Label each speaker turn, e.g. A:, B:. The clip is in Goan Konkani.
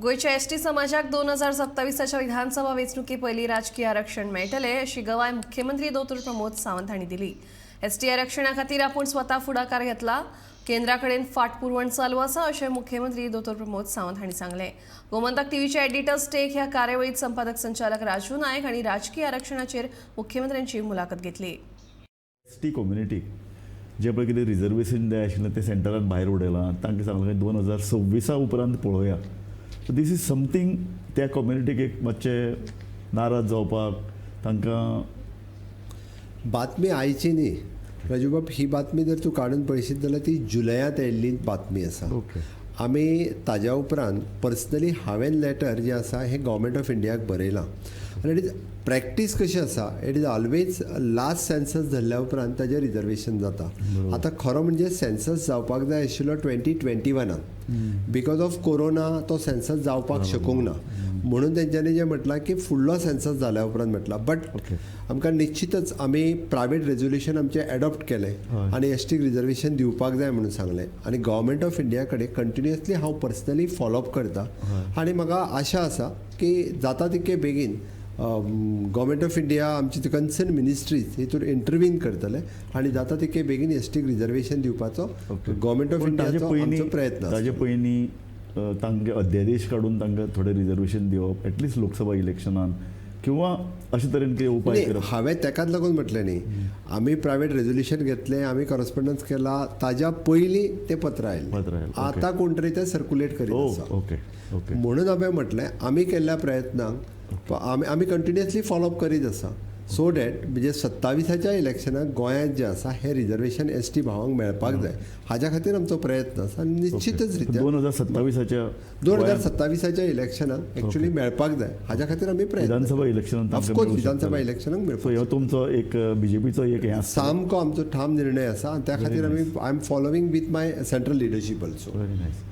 A: गोंयच्या एसटी समाजाक 2027च्या विधानसभा वेंचणुके पयलीं राजकी आरक्षण मेळटलें अशी गवाय मुख्यमंत्री दोतोर प्रमोद सावंत हांणी दिली. एसटी आरक्षणा खातीर आपूण स्वता फुडाकार घेतला. केंद्रा कडेन फाटपुरवण चालू आसा अशें मुख्यमंत्री दोतोर प्रमोद सावंत हांणी सांगलें. गोमंतक टीव्हीच्या एडिटर्स टेक ह्या कार्यावळीत संपादक संचालक राजू नायक हांणी राजकी आरक्षणाचेर मुख्यमंत्र्यांची मुलाखत घेतली.
B: एस टी कम्युनिटीक जें पळय कितें रिजर्वेशन जाय आशिल्लें तें सेंटरान भायर उडयलां. तांकां सांगलें 2026 उपरांत पळोवया. सो these is something त्या कम्युनिटीक एक मातशें नाराज जावपाक तांकां.
C: बातमी आयची न्ही राजूबाब. ही बातमी जर तूं काडून पळयशीत जाल्यार ती जुलयांत आयिल्ली बातमी आसा. आमी ताज्या उपरांत पर्सनली हांवें लेटर जें आसा हें गव्हर्मेंट ऑफ इंडियाक बरयलां आनी it is practice कशी आसा, it is always last census धरल्या उपरांत ताजें रिजर्वेशन जाता. आतां खरो म्हणजे सेन्सस जावपाक जाय आशिल्लो 2021न. Because of corona तो सेन्सस जावपाक शकूंक ना म्हणून तेंच्यांनी जें म्हटलां की फुडलो सेन्सस जाल्या उपरांत म्हटलां. बट आमकां निश्चितच आमी प्रायवेट रेजोल्युशन आमचें एडॉप्ट केलें आनी एसटीक रिजर्वेशन दिवपाक जाय म्हणून सांगलें आनी गव्हर्मेंट ऑफ इंडिया कडेन कंटिन्युअसली हांव पर्सनली फॉलोअप करता आनी म्हाका आशा आसा की जाता तितके बेगीन गव्हर्मेंट ऑफ इंडिया, आमची कन्सर्न मिनिस्ट्रीज हितून इंटरवीन करतले आनी जाता तितके बेगीन एसटीक रिजर्वेशन दिवपाचो गव्हर्मेंट ऑफ
B: पूण ताजे
C: इंडियाचो
B: पयलीं
C: आमचो प्रयत्न
B: ताजे
C: आसतलो.
B: पयलीं तांकां अध्यादेश काडून तांकां थोडें रिजर्वेशन दिवप एटलिस्ट लोकसभा इलेक्शनान किंवा अशे तरेन कितें उपाय
C: न्ही,
B: करप.
C: हांवें तेकाच लागून म्हटलें न्ही, आमी प्रायवेट रेजोल्युशन घेतलें, आमी कॉरस्पॉन्डन्स केला, ताज्या पयलीं तें पत्र आयलें.
B: पत्र आयलें, ओके.
C: आतां कोण तरी तें सर्कुलेट करीत आसा.
B: ओके ओके
C: म्हणून हांवें म्हटलें, आमी केल्ल्या प्रयत्नांक आमी कंटिन्युअसली फॉलोअप करीत आसा, सो that म्हणजे 27च्या इलेक्शनाक गोंयांत जें आसा हें रिजर्वेशन एसटी भावांक मेळपाक जाय, हाज्या खातीर आमचो प्रयत्न आसा आनी निश्चितच रित्या
B: 2027च्या
C: 2027च्या इलेक्शनाक एक्चुअली मेळपाक जाय, हाज्या खातीर आमी प्रयत्न.
B: विधानसभा इलेक्शनान.
C: ऑफकोर्स, विधानसभा इलेक्शनाक मेळपाक.
B: सो ह्यो तुमचो एक बीजेपीचो एक हें आसता.
C: सामको आमचो ठाम निर्णय आसा आनी त्या खातीर आमी I am following with my central leadership also.
B: Very nice.